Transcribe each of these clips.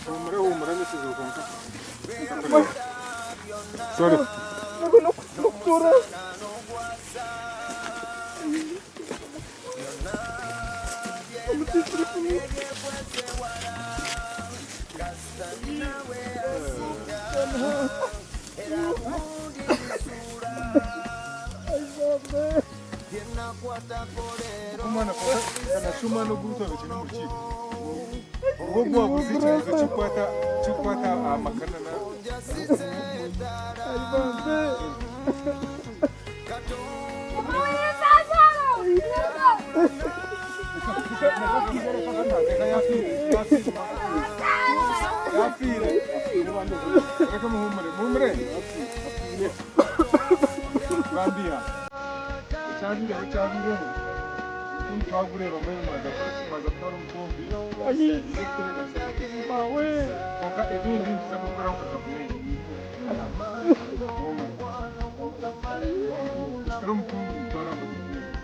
Humura humura Mrs. Okonka. Sorry. Omwana kanashuma n'ogu twabekye n'omu rukiiko. Obwo ogu wabuze ekibuuzo kikukwata kikukwata aha maka na na Yafiire reka muhumure muhumure bambiha ekyabaireho kyabaireho omutumbi twagureeba mbwenu mwaza kukora ki mwaza kutwara omutumbi kwonka ebindi nituza kubikoraho nka gavumenti Muhumure omutumbi nitutwara nka gavumenti.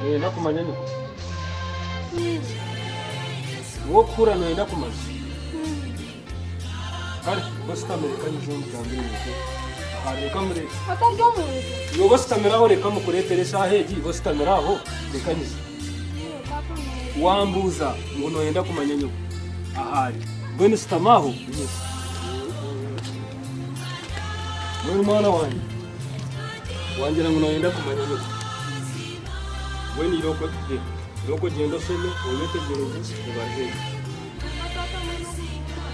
Noyenda kumanya nyoko? Iwe okuhurira noyenda kumanya? Kare ositame reka nyije omugambire nyoko. Aha reka mureke. Atari omuntu. Iwe ositamire aho reka mukuretere eshaaha egi, iwe ositamire aho reka nyije. Wambuuza ngu noyenda kumanya nyoko ahari. Mbwenu shutama aho nyine. Mbwenu mwana wangye, wangira ngu noyenda kumanya nyoko. Mbwenu irooko irooko ogyende oshome oyetegyereze ebaruha egi.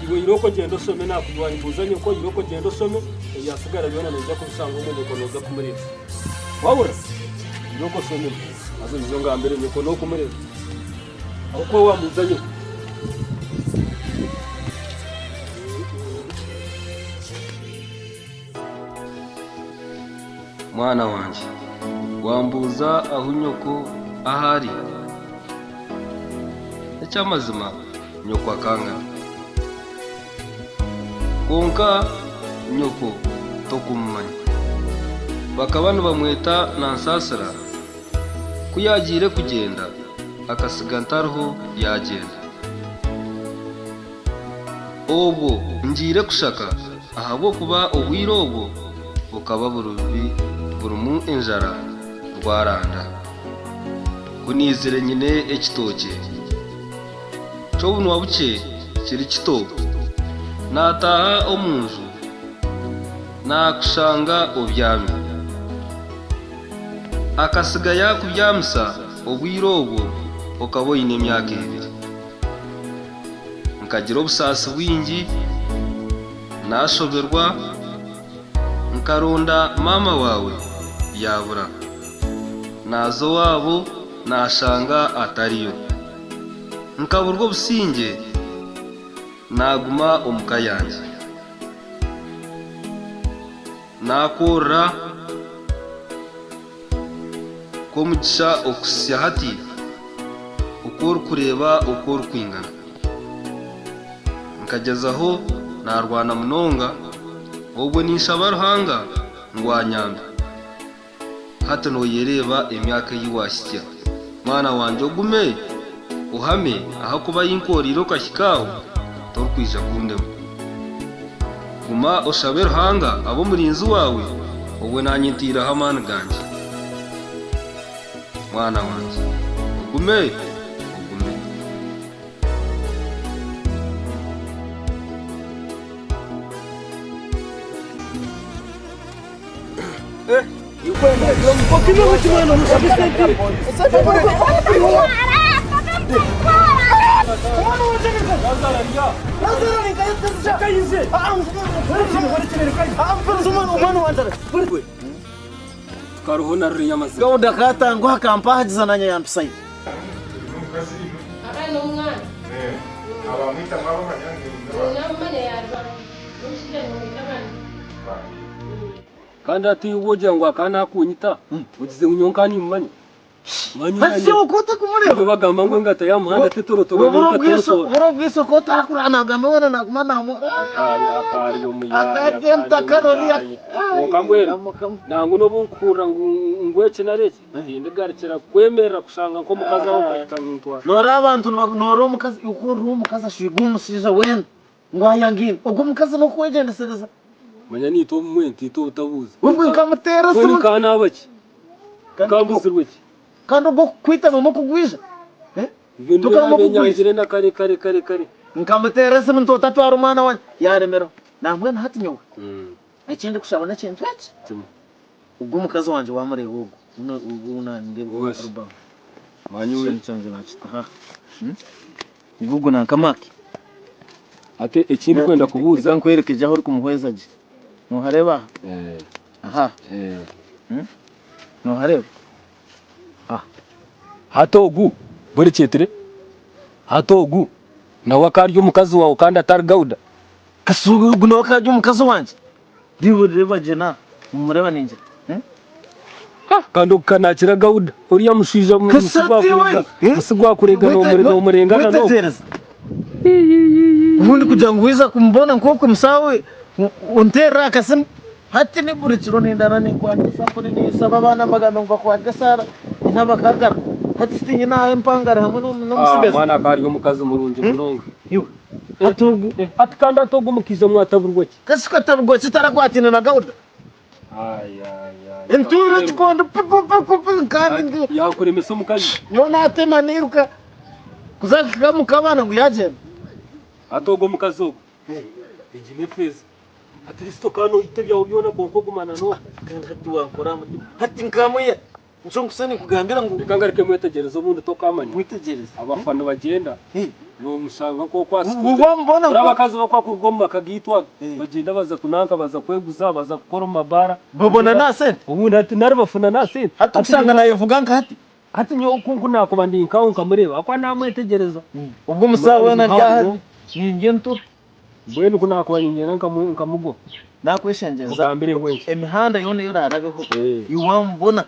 Iwe irooko ogyende oshome nakuwambuuza nyoko irooko ogyende oshome ebyasigara byona noija kubishanga omu nyoko noija kumureeba. Wahurira? Irooko oshome haza oije ongambire nyoko nokumureeba. Ahabw'okuba wambuuza nyoko. Mwana wangye, wambuuza ahu nyoko ahu ari? N'eky'amazima nyoko akangana. Kwonka nyoko tokumumanya. Bakaba nibamweta Nansasira, ku yaagiire kugyenda akatsiga ntariho yaagyenda. Obwo ngiire kushaka ahabw'okuba obwire obwo bukaba buri bubi burimu enjara rwaranda. Ku naizire nyine ekitookye ky'obunwa bukye kiri kito, naataaha omu nju naakushanga obyami. Akatsiga yaakubyamisa obwire obwo okaba oine emyaka ebiri. Nkagira obusaasi bwingi, naashoberwa, nkaronda maama waawe yaabura. Naaza owaabo naashanga atariyo. Nkaburwa obusingye, naaguma omu ka yangye. Naakorera kw'omugisha okuhitsya hati oku orikureeba oku orikwingana. Nkagyezaho naarwana munonga, obwo ninshaba Ruhanga ngu anyambe. Hati nooyereeba emyaka ei waahitsya. Mwana wangye ogume ohame ahakuba ei nkworeire okahika aho, torikwija kundema. Guma oshabe Ruhanga abe omurinzi waawe, obwo naanye ntaireho amaani gangye. Mwana wangye, ogume, ogume. Tukaruho na ruriya amazima. Gauda akatanguha akampahagiza nanye yampisayo. Kandi hati iwe ogira ngu akaba nakunyita, ogize ngu nyowe nkaba nimumanya? Manya Hati iwe ku otakumureeba? Nibwo bagamba ngu engata y'aha muhanda tetorotoro Obura obwiso, nekatorotoro. obura obwiso ku otakurora nagamba weena naguma namu. Akari omuyaayi, Akagenda akari karoriya. omuyaayi. Kwonka mbwenu nangu n'obu nkuhurira ngu ngu eki nari eki, tindigarukira kwemerera kushanga nk'omukazi aho nkahika nintwara. Noreeba abantu noreeba omukazi oku oriho omukazi ashwiirwe omushaija weena. Ngu ayangiire. Ogwo omukazi n'okwegyendesereza. Manya naitwe obumwe nitwita obutabuuza. Obwo nkamuteera Mbwenu esimu. nka naaba ki? Nkambuzirwe ki? Kandi ogwo okukwita nimwo kugwija. Ebyo nibyo Tukaba naabe kugwija. nyangire na kare kare kare kare. Nkamuteera esimu nti otatwara omwana wangye. Yaaremeraho. Nambwenu hati nyowe eki ndikushaba n'ekintu eki. Kimwe. Ogwo omukazi wangye waamureeba ogwo, ogwo ou naanindeeba Wose. arubaho. Manya Ekishushani kyangye naakita aha. Ngu ogu nanka Mark. Ate eki ndikwenda kubuuza. Reka nkwereke gye ahu orikumuhweza gye. Noohareeba aha? Aha. Noohareeba? Aha. Hati ogu burikyetire, hati ogu nawe akaba ari omukazi waawe kandi atari Gauda? Kasi ogu nawe akaba ari omukazi wangye? Reeba reeba gye na, omureeba ningira. Kandi ogu ka nakira Gauda, oriya mushaija musi gwakurega nomurengana n'ogu. Wetegyereze. Obundi kugira ngu waiza kumubona nk'oku musaawe onteerera akasimu. Hati ni buri kiro nindara ninkwata esapuri ninsaba abaana mbagambira ngu bakwate esaara nyine abakagara. Hati tinyine ahu empangare hamwe n'omutsigazi. Mwana akaba ari omukazi murungi munonga. Iwe hati ogu. Hati kandi hati ogu mukaija mwataburwa ki? Kasi kataburwa ki tarakwataine na Gauda? Entuura ekikondo piku piku piku kandi ndi. Yakuremesa omukazi. Nyowe natema niruka kuza kuhika omuka abaana ngu yagyenda. Hati ogwo omukazi ogwo egi nefeeza at least okaba noyita ebyawe byona kwonka ogumana noha. Kandi hati wankora aha mutima hati nkamuya. Nikyo nkusa ninkugambira ngu. Reka ngaruke mwetegyereze obundi tokamanya. Mwetegyereze. Abafa nibagyenda nomushanga nkoku asitwire. Wamubona Ori abakazi bakwakuruga omu maka gaitu aga bagyenda baza kunanka baza kweguza baza kukora omu mabaara. Babona na sente. Obundi hati nari bafuna na sente. Hati okushanga nayevuga nka hati. Hati nyowe oku nku nakuba ndi nkawe nkamureba ahakuba namwetegyereza. Obwo omusawo weena ari aha ningye ntura. Mbwenu ku naakuba niinyenda nkamugwa. Naakweshengyereza, Mugambire ngu enki? emihanda yoona ei oraarabeho, iwe waamubona,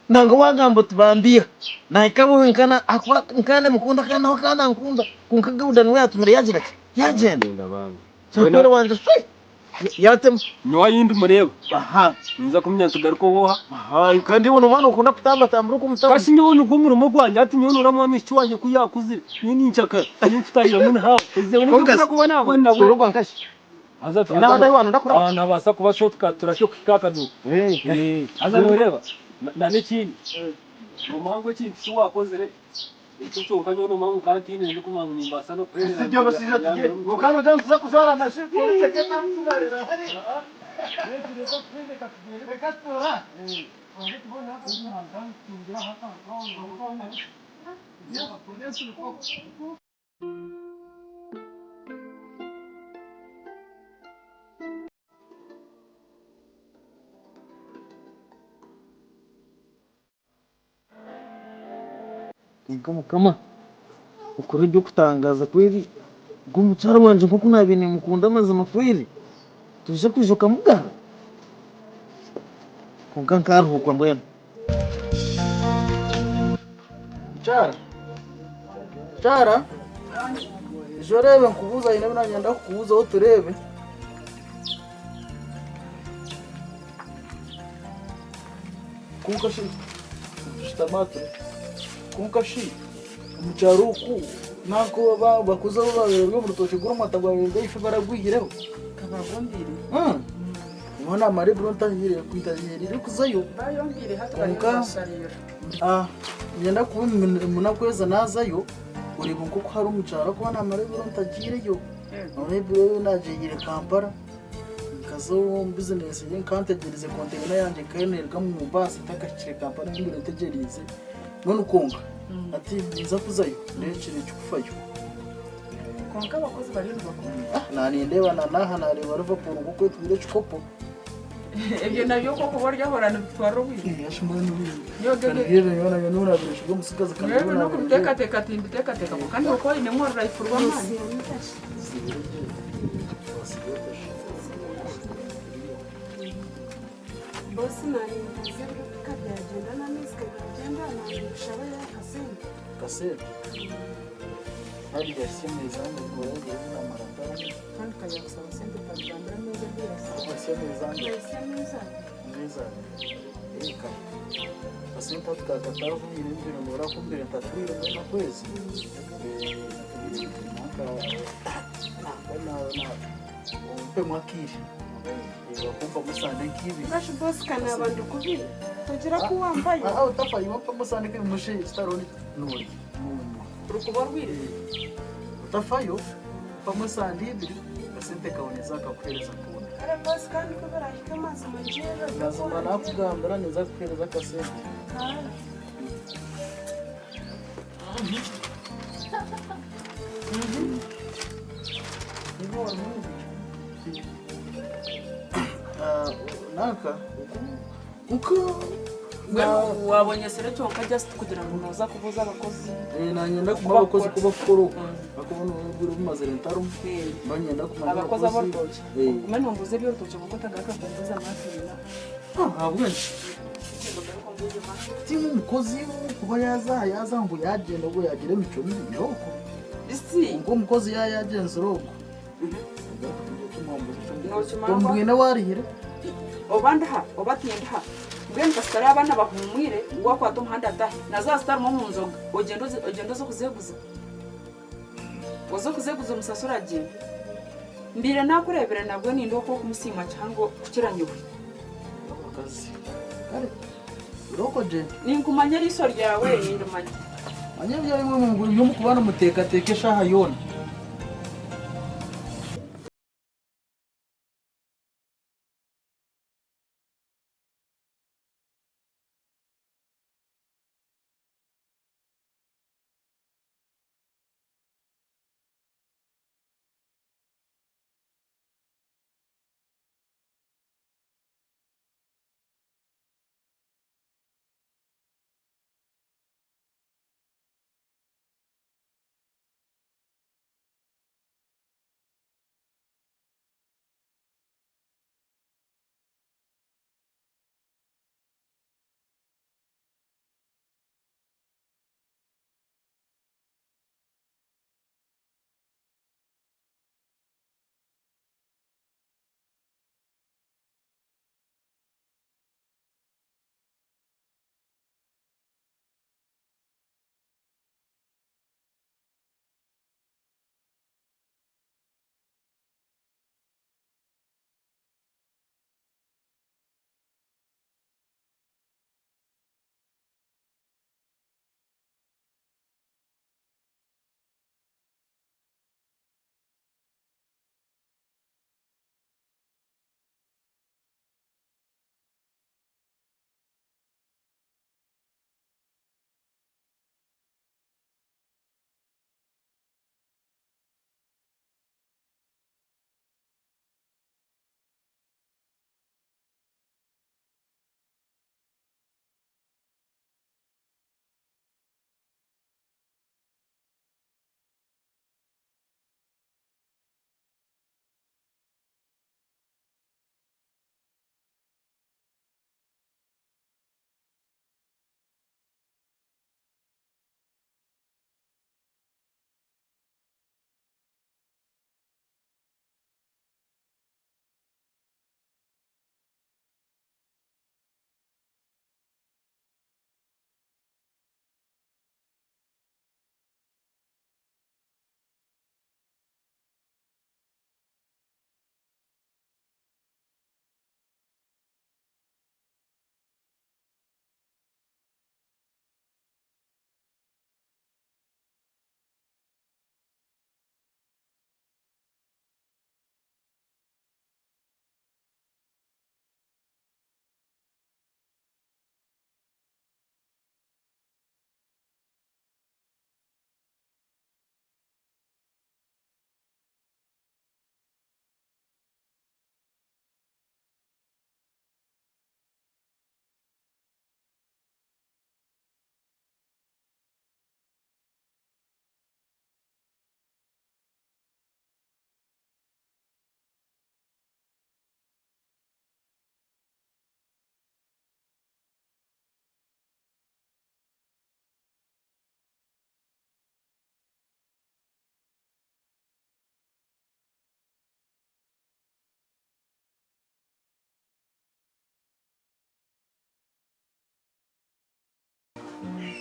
nangwa waagamba oti bambiiha, naahika wenka ahakuba nkaba nimukunda kandi nawe akaba nankunda, kwonka Gauda niwe yaatumire yaagira ki? Yaagyenda. Yaagyenda bambi. Kyakora wangye shwi! Yaatema. Nyowe ahi ndimureeba, Aha. ninza kumanya nti garuka ow'oha. Aha, kandi iwe n'omwana okunda kutambatambura oku omutauni. Kasi nyowe nigwo murimo gwangye, hati nyowe nooreeba omwishiki wangye ku yaakuzire, nyowe ninkyakara, nyowe nkutaahiramu nihaawe. Ezibu Kwonka nibyo si- kuba naabona nabwo. Orogwa nkashi? Haza Nyine abandi ahu waanonda kuraba. Aha nabaasa kuba shortcut turahika kuhika aha kaduuka. Haza noreeba na n'ekindi nomanya ngu ekintu eki wakozire ekyo kyonka nyowe nomanya ngu nkaba ntiinire ndikumanya ngu nimbaasa n'okuheereza Kwonka Mukama okora eby'okutangaaza kweri, ogwo mukyara wangye nk'oku naabaire nimukunda amazima kweri, toija kwija okamugarura? Kwonka nkaaruhuuka mbwenu. Mukyara, mukyara, ija oreebe nkubuuze haine ebi nanyenda kukubuuzaho tureebe. Kwonka shi shutama aha turebe. Kwonka shi omu kyaro oku Nanka abakozi abu babaire bari omu rutookye gw'orumata gwabaire rwaife baragwihireho. Kabagombiire. Niho namara ebiro ntahereire kuzayo. Bayombiire hati bariyo Kwonka nibasharira. Niinyenda kuba omu naku eza naazayo kureeba nk'oku hari omu kyaro ahakuba naamara ebiro ntagiireyo. Noona ebiro ebi naagiire Kampala nkaza omu bizinesi nkaba ntegyereize konteyina yangye ekaba neeruga Mombasa etakahikire Kampala ei mbaire ntegyereize. Mbwenu kwonka hati ninza kuzayo ndeebe ekiro ekikufayo. Kwonka abakozi bariyo nibakora. Nanindeeba na naaha naareeba Liverpool nk'oku etwire ekikopo. Ebyo nabyo ku orikuba ori aho nibitwara obwire. Nyowe n'okubiteekateeka timbiteekateeka kwonka niiwe ku oinemu orurayifu rw'amaani. Bosi nanye mbuuza ebiro ka byagenda n'amaizi ka gaagyenda nanye nkushabe akasente. Kasente Kandi kayakusaba sente otagambira amaizi agu yasiba. Nahitsya amaizi abiri. Akasente ati kakatavumire mbire norakumbire ntatwire nakwezi ompemu akiire bakumpa musande nk'ibiri. Ngashi bosi ka naaba ndi kubi togira ku wambayo. Utafayo wampa musande nk'ibiri mushe kitaroni nori nonywa. Orikuba orwire. Utafayo mpa musande ibiri akasente kaboneza akakuhereza kona. Kare bosi kandi ku birahika amazima ngyerera. Mazima nakugambira niza kukuhereza akasente. Kare. Nanka kuko Mbwenu wabonye sere kyonka just kugira ngu nooza kubuuza abakozi. Nanyenda kumanya abakozi ku bakukora oku bakubona obwire bumazire ntarumu banyenda kumanya. Abakozi ab'orutookye. Ogume nombuuza eby'orutookye kwonka otagaruka kumbuuza Martin. Ahabw'enki ti nk'omukozi kuba yaza yaza ngu yagenda obwo yagira emico mibi yoko Isi. Ubwo omukozi yayagenzire ogwo. Nookimanya Mbwine warihire. Oba ndiha oba tindiha mbwenu kasita ari abaana bahuumwire ngu wakwata omuhanda atahe na za zitarimu omu nzoga ogyende ogyende oze kuzeeguza oze kuzeeguza omusasure agyende mbiire naakureebire nabwo ninda oku okumusiima kihango kukira nyowe. Abakazi kare iroko gye. Ninkumanya eriisho ryawe nindimanya. Manya ebyo byomukuba nimuteekateeka eshaaha yoona.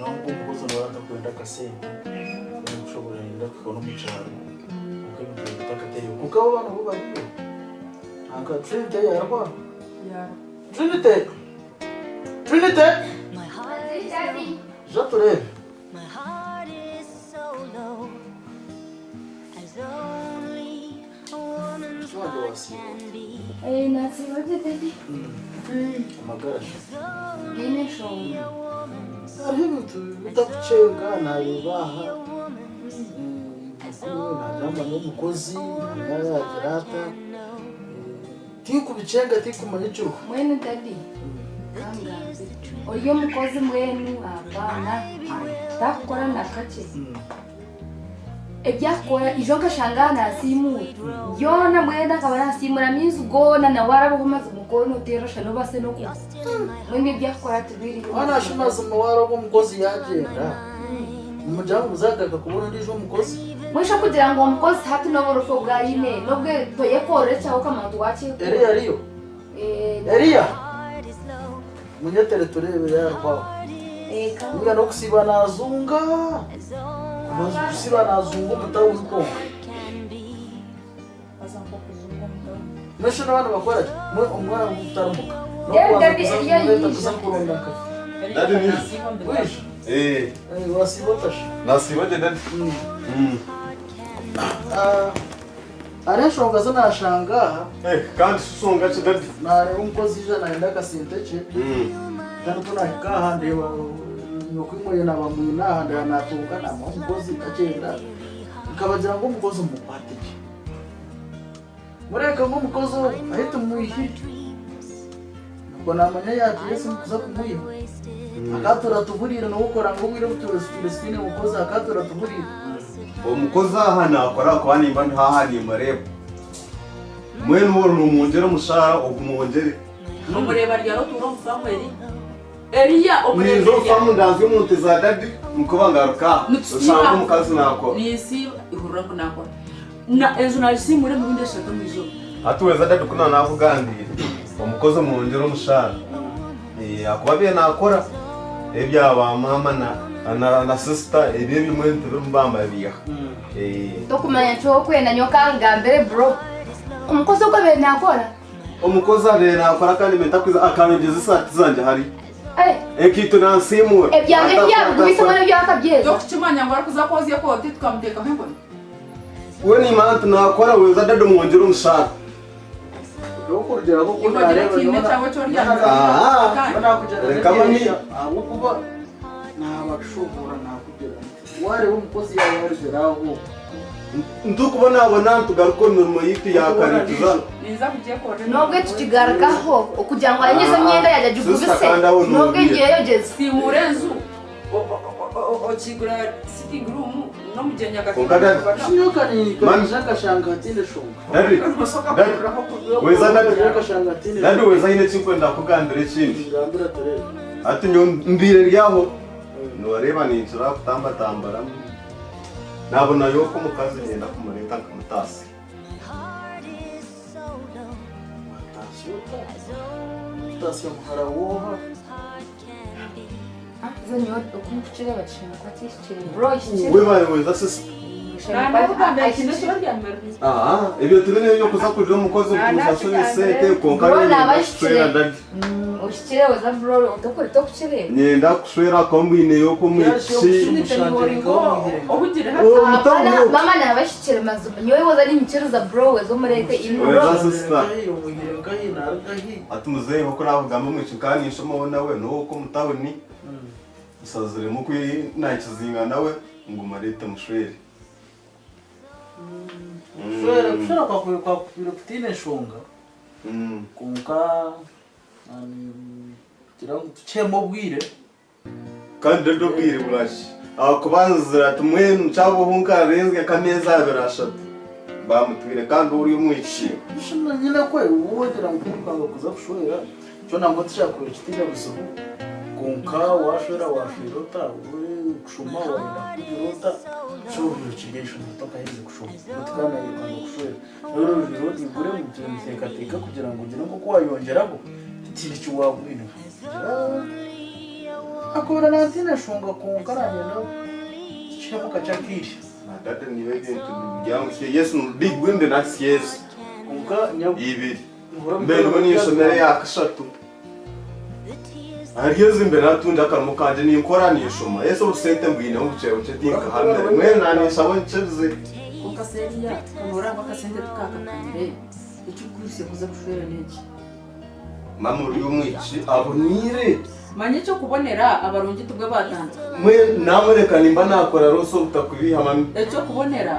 Nonka omukozi nawe akakwenda akasente orikushobora yenda kuhika n'omu kyaro kwonka ebintu bitakataireho. Kwonka abo abaana bo bariyo. Nanka Trinity yaarwa? Trinity! Trinity! Ija tureebe. Mushiki wangye wasiiba ota? Eh, nasiiba gye daddy. Amagara shi? Gaine enshonga. Hariho ebintu bitakucenga nareeba aha nagamba n'omukozi yagira ata tinkubicenga tinkumanya ekiriho. Mbwenu daddy kangambire ori omukozi mbwenu abaana takukora na kakye. Ebi akukora ijo nkashanga aha nasiimuura byona mbwenu akaba nasiimuura amaizi goona nawe arabaho amazima goona oteera oshusha nobaasa n'okugwa mbwenu ebi akukora tibiriyo. Mbwenu shi mazima waroba omukozi yagyenda nimugira ngu muzagaruka kubona ondiijo omukozi? Mbwenu shi okugira ngu omukozi hati n'oburofa obu aine n'obwe toyekorera ekyawe okamanya nti wakyekorera. Eliya ariyo? Eliya! Munyetere tureebe yaarwaho. Ninga n'okusiiba naazunga, kusiiba naazunga omu tawuni kwonka. Mbwenu shi n'abandi nibakora ki? Mbwenu omwana ogu kutari muka, n'okubanza kuza kumureeta kuza kuronda nka. Daddy niize. Waija? Eh. Eh, wasiiba ota shi? Nasiiba gye daddy. Ah, Hariho enshonga zi naashanga aha. Kandi shi nshonga ki daddy? Naareeba omukozi yaija naayenda akasente kye. Kandi ku naahika aha ndeeba nyoko-imwe naaba amwine aha ndeeba naatunga naamuha omukozi takyenda. Nkabagira ngu omukozi mumukwate gye. Mureebe ngu omukozi ogu ahi tumwihire. Nikwo naamanya yaagira esimu kuza kumwiha. Akatuura atuburiire n'obu okuranga obwire obu tubaire tutaine mukozi akatuura atuburiire. Omukozi aha naakora ahakuba nimba ndi aha nimureeba. Mbwenu waaba nomwongyera omushaara ogumwongyere. Omureeba ryari otuura omu faamu eri? Eriya omureeba Ninza omu eriya. faamu ndanzya omu nte za dadi nkuba ngaruka aha Nitusiiba. nshange omukazi naakora. Ninsiiba ihurira ngu naakora. Na enju naagisiimuura emirundi eshatu omu izooba. Hati weza dadi ku nakugambiire omukozi omwongyere omushaara ahakuba abaire nakora ebya ba maama na sister ebyo ebimwe tibirimu bambabiiha. Tokumanya kyokwenda nyowe kangambire bro. Omukozi ogwo abaire nakora? Omukozi abaire nakora kandi ntakwija akanyegyeza esaati zangye hariya. Enkaito nansiimuura. Ebyange tiyabigumisa mbwenu ebyawe akabyeza. Tokukimanya ngu arikuza kwozya ekooti tukamuteekaho enkoni? We nimanya nti nakora weza dada omwongyere omushaara. Reka mami. Ahabw'okuba nabashoboora nakugira nti wareeba omukozi yaaba yarugire aho. Ntukubonabona nitugaruka omu mirimo yaitu ya kare tuza. Nobwe tukigarukaho okugira ngu ayongyeze emyenda yangye agigubise nobwe ngyeyogeze. Simuura enju. Okigura sitting room n'omugyenyi Kwonka dadi, Mami. Dadi, dadi, weza dadi, dadi weza haine ekinkwenda kukugambira ekindi. Hati nyowe mbiire ndi aho, noreeba ninkira kutambatambaramu, nabona yoka omukazi niinyenda kumureeta nkamutaasya. Kutaasya muhara w'oha? Webare weza sister. Aha, ebyo tibiri ebyokuza kugira omukozi ngu tumusasure esente kwonka Bro nyowe naba niinyenda ahikire. kushwera daddy. Ohikire weza bro tokukire. Niinyenda kushwera ahakuba mbwineyo okw'omwishiki. Apana mama naba ahikire mazima nyowe weza ninyikiriza bro weza omurete in bro. Weza sister. Hati muzeeyi nk'oku naakugamba omwishiki nkaba ninshomaho nawe n'ow'omu tawuni, nshaziremu ku naakizinga nawe ngu mureete mushwere. Kushwera kwakutwire kutaine nshonga kwonka ningira ngu tukyehemu obwire. Kandi reero obwire burahika ahakuba nzira ati mbwenu kyabaho nkarenzya nk'ameezi abiri ashatu bamutwire kandi ori omwishiki. Buzima nyine kwe wogira ngu kukanga kuza kushwera kyo nangwa tikyakubire kitaine buzibu kwonka washwera washwera ota kushoma wayenda kugira ota kyo kiri eishomero tokaherize kushoma beitu kandi nayekanga kushwera reero orugire oigure niteekateeka kugira ngu ogire nkoku wayongyeraho tihaine eki wagwine kugira. Akubira nantiine nshonga kwonka nanyenda kihemu kakye akaire. Na dada niiwe ebintu byangushye yesu bigwe mbe nasyezi Kwonka nyabo ibiri mbe ndimo ninshomera eya kashatu ahari ezi mbe natunda akarimo kangye ninkora ninshoma yesu obusente mbwineho bukye bukye tinkahamire mbwenu naninshaba onkirize. Kwonka seriya nooraba akasente tikakakanyire ekikuhitsya kuza kushwera n'enki? Mama ori omwishiki aboniire. Manya eky'okubonera abarungi tibwo baatandika. Mbwenu namureka nimba nakora rosa obutakubiiha mami. Eky'okubonera.